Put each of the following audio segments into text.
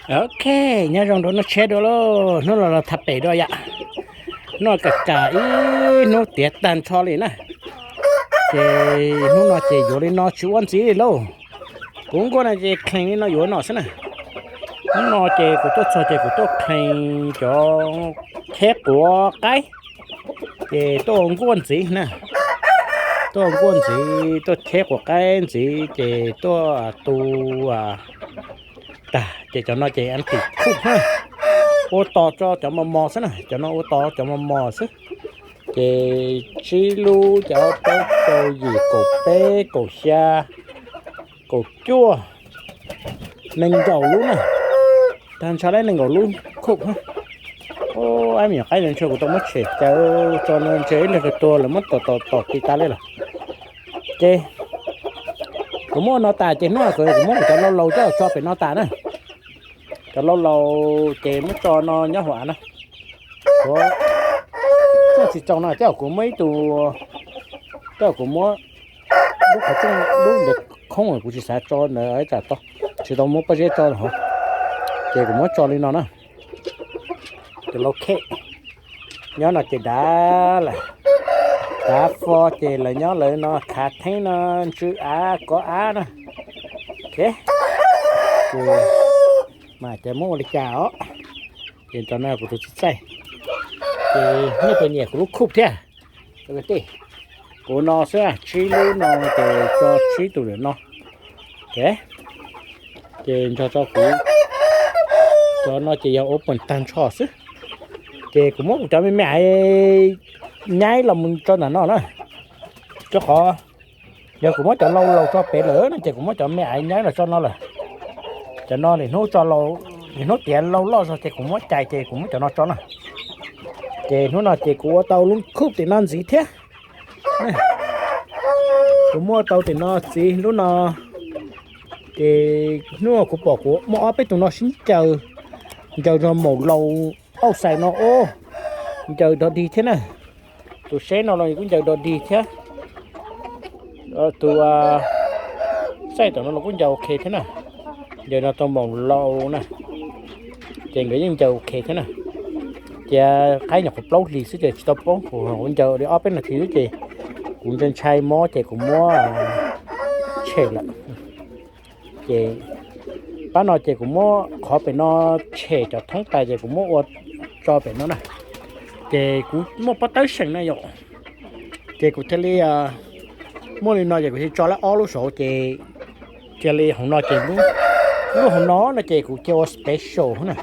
Ok, nyob zoo rau hnub tshiab dua lauj, hnub no los tham pem dua yom. Hnub no kam kam ib hnub tiav tag nrho li na. Ces hnub no ces yuav li no tsis ua ntxiv li lauj. Kuv nkuaj no ces khlees li no yuav no xwb na. Hnub no ces kuv tuaj txog ces kuv tuaj khlees cov cheb quav qaib, ces tuaj ua nkuaj ntxiv na. Tuaj ua nkuaj ntxiv, tuaj cheb quav qaib ntxiv ces tuaj tu tag ces cov no ces an tim khuj na. Ua tos tso cov mos mos xwb na, cov no ua tos cov mos mos xwb. Ces tsib lub, cov plaub rau yim, kaum peb, kaum xya, kaum cuaj, nees nkaum lub na. Tag ntshe lawm nees nkaum lub khuj. Ub, me nyuam qaib no ntshe kuv tau muab tshem caw tso no ntshe ib leeg tuag lawm muab tom tom tom ti tas li lawm. Ces kuv muab no tas ces hnub no kuv muab kuv cov laus laus coj tso pem no tas na. Cov laus laus ces muab tso no nyob hauv av na. Kuv tsis tso no, tej zaum kuv muab ib tug, tej zaum kuv muab lub qhov rooj, lub ntawd khoob kuv tsis xav tso ntawd, tsis tau muab pob zeb tso hauv. Ces kuv muab tso li no na. Tus lau khem nyob no ces dav lawm, dav fo ces lawv nyob lawv no khav theeb no, ntsw av kov av na. Ces mas ces muab ua li cas os. Ces cov no kuv tus txiv txaij, ces nej puas nyiam kuv lub khuj thiab? Kuv no xwb, tsib lub no ces tso tsib tus ntawm no. Ces nrog rau kuv, cov no ces yog ua pem tag nrho xwb. Ces kuv muab kuv cov me me aiv nyaib los mus tso ntawm no na. Rau qhov yog kuv muab cov laus laus tso pem lawm no ces kuv muab cov me aiv nyaib los tso no lawm. Cov no nim hnub tso laus, nim hnub tiav laus loj zog ces kuv muab cais ces kuv muab cov no tso na. Ces hnub no ces kuv ua tau lub khuj tim no ntxiv thiab. Kuv muab tau tim no ntxiv lub no. Ces hnub no kuv pom kuv muaj ob peb tus no sib ncaws, ncaws zog maum laus auj xais no os, ncaws dog dig thiab na. Tus seb no los kuj ncaws dog dig thiab. Tus txaij tom no los kuj ncaws ok thiab na. Ncaws no tau maum laus na, ces nkawd yeej ncaws ok thiab na. Cia qaib nyuam qhuav plaub hlis xwb ces tsis tau poob, kuv ncaws li ob peb nas this xwb ces kuv ntshai ntshai mob ces kuv muab tshem lawm. Ces pab no ces kuv muab qhov pem no tshem cov thoob tas ces kuv muab ua tso pem no na. Ces kuv muaj pob tawb seem na yom, ces kuv thiaj li muaj li no ces kuv thiaj tso lawm ob lub saud ces cia li hauv no ces lub hauv no no ces kuv cia ua special na.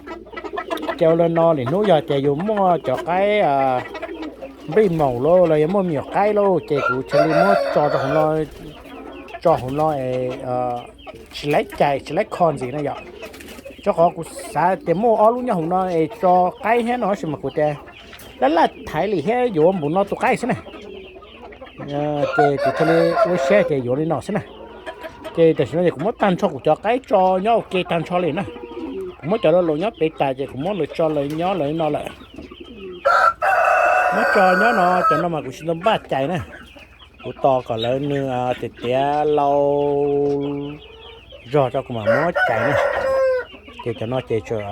Ces ua li no nim hnub yog tias yus muaj cov qaib nplij maum lauj los yog muaj me nyuam qaib lauj ces kuv cia li muab tso rau hauv no, tso hauv no es tsis laib cais tsis laib kho ntxiv na yom. Rau qhov kuv xav tias muaj ob lub nyob hauv no es tso qaib thiab no tab sis mas kuv tias laj laj thaiv li thiab yuav npaum no tus qaib xwb na. Ces kuv thiaj li ua siab ces yuav li no xwb na. Ces tam sim no ces kuv muab tag nrho kuv cov qaib tso nyob ua ke tag nrho li na. Kuv muab cov laus laus nyob pem tas ces kuv muab lawv tso lawv nyob lawv no lawm. Muab tso nyob no, cov no mas kuv tsis tau npaj cais na. Kuv tos kom lawv nws tiav tiav laus zog rau kuv mam muab cais na. Ces cov no ces tseem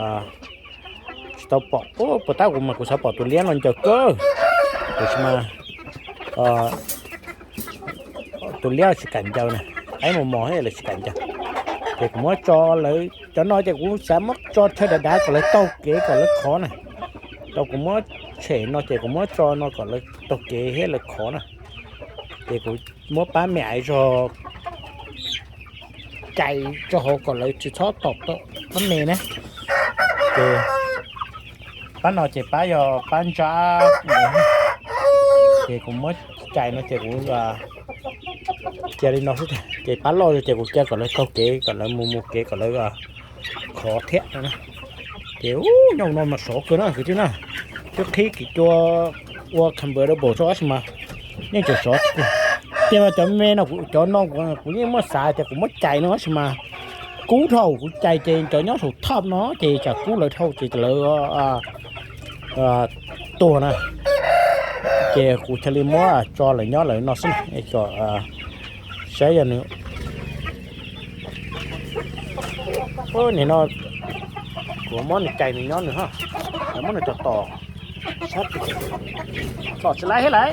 tsis tau pom, puas tab kuv mas kuv xav pom tus liab no ncaws kawg, tiam sis mas tus liab tsis kam ncaws na, qaib mos mos thiab lawv tsis kam ncaws. Ces kuv muab tso lawv cov no ces kuv xav muab tso chaw dav dav kom lawv taug kev kom lawv khov na. Tau kuv muab tshem no ces kuv muab tso no kom lawv taug kev thiab lawv khov na. Ces kuv muab pab me aiv zog cais rau hauv kom lawv tsis txhob tom pab me na. Ces pab no ces pab yog pab ntsab, ces kuv muab cais no ces kuv cia li no xwb. Ces pab loj ces kuv cia kom lawv taug kev kom lawv mus mus kev kom lawv khov thiab no. Ces nyob hauv no mas sov kawg na kwv tij na. Twb qhib kim cua ua comfortable rau tab sis mas yeej tseem sov. Tiag mas cov me no cov no kuv yeej muaj xav tias kuv muab cais no tab sis mas kub dhau, kuv cais ces cov nyob saum top no ces tsam kub lawv dhau ces lawv tuag na. Ces kuv thiaj li muab tso lawv nyob lawv no xwb na, kom saib yog nws, nim no Kuv muab nws cais nws nyob nws ho, muab nws tom tom sab, tom tsis laib thiab lawm.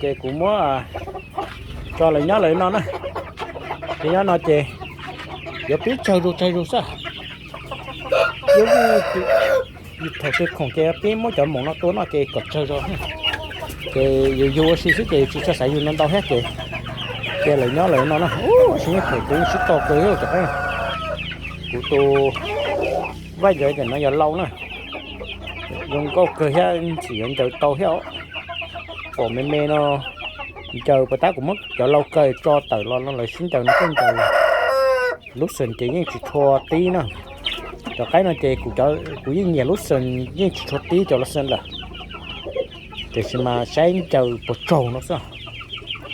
Ces kuv muab tso lawv nyob lawv no na. Ces nyob no ces yuav pib tsawg zus tsawg zus xwb. Yuav thaum twg khoom ces pib muab cov moom no tua noj ces kom tsawg zog. Ces yus yug ua si xwb ces yus tsis tshua xav yug ntau ntau thiab ces cia lawv nyob lawv no na. Ua si yeej phem kuv sib tau kawg thiab cov qab. Kuv tus vaj ntawd cov no yog lau na, zoo nkauj kawg thiab ntxim yuav ncaws tau thiab. Pom me me no ncaws puas tab kuv muab cov lau kaw tso tawm los no lawv sib ncaws no thiaj ncaws. Lub xees ces yeej tsis tshua tib na. Cov qaib no ces kuv yeej nyiam lub xees yeej tsis tshua tib cov lub xees lawm. Tiam sis mas saib ncaws puas tsaug no xwb.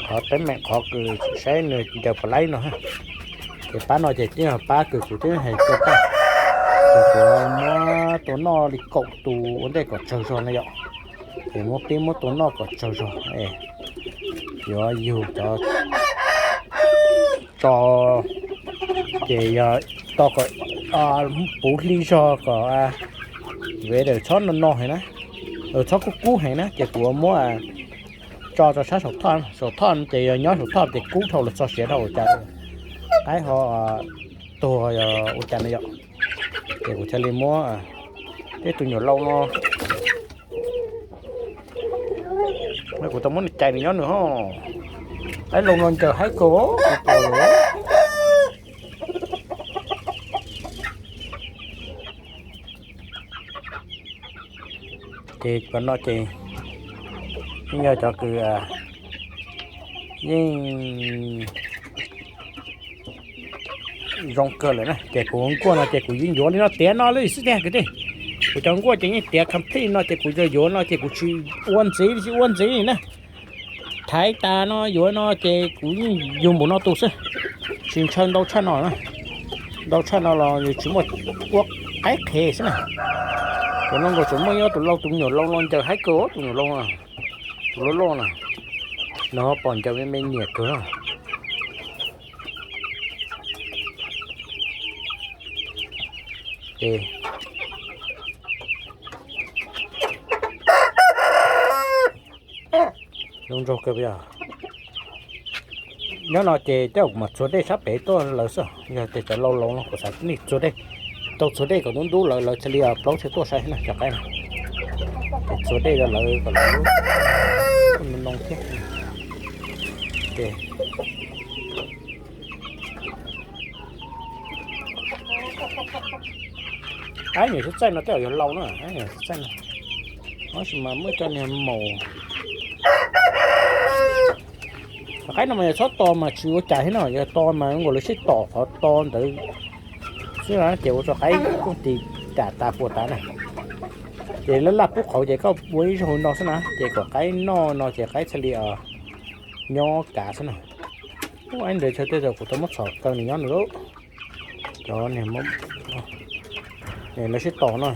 Qhov teeb meem qhov kws saib nws ncaws puas laib no. Ces pab no ces twb yog pab kws kuv twb hais rau koj, ces kuv muab tua noj li kaum tus ua ntej kom tsaug zog no yom. Ces muab pib muab tua noj kom tsaug zog, yuav yug cov tso, ces yog to kom puv hli zog kom weather txhob no no heev na, txhob kub kub heev na ces kuv muab tso rau sab saum thoj. Saum thoj ces yog nyob saum thoj ces kub dhau los txog siav dhau ua cas qaib ho tuag ua cas no yom. Ces kuv thiaj li muab tej tus nyuam lau no, kuv tau muab nws cais nws nyob nws ho. Qaib lau no ncaws haib kawg. Ces cov no ces yeej yog cov kws yeej zoo kawg lawm na. Ces kuv nkuaj no ces kuv yeej yuav li no tiav no li xwb tiag kwv tij. Kuv cov nkuaj ces yeej tiav complete no ces kuv yuav no ces kuv tsis ua ntxiv tsis ua ntxiv li na. Thaiv tas no yuav no ces kuv yeej yug npaum no tus xwb, tsis ntshaw ntau tshaj no na. Ntau tshaj no los yus tsis muaj ua qaib qhev xwb na. Cov no nkaus tseem muaj ib tus lau, tus nyuam lau no ncaws haib kawg tus nyuam lau, tus loj loj na. Nws ho pom ncaws me me nyiam kawg na. Ces zoo nraug kawg yog. Nyob no ces tej zaum kuv mam txuag dej sab pem tuaj lawv xwb, yog tias cov lau laus no kuv xav nej txuag dej, tau txuag dej kom ntub ntub lawv, lawv thiaj li plaub thiaj tuaj saib na cov qaib no. Ces txuag dej rau lawv kom lawv lub no no thiab. Ces qaib niam xwb txaij no tej zaum yog lau na, qaib niam xwb txaij no. Tab sis mas muab cov niag maum, cov qaib no mas yog txhob to mas tsis ua cas thiab no, yog to mas nkaus lawv sib tom qhov to ntawd xwb na, ces ua rau qaib kooj tis kam tas puas tas na. Ces laj laj pub qhauv ces koj ua ib zaug no xwb na, ces kom qaib noj no ces qaib thiaj li nyob kav xwb na. Ub, ib ntawd chaw tej zaum kuv tau muab txhom kaw nws nyob nws lub, cov niag, lawv sib tos no.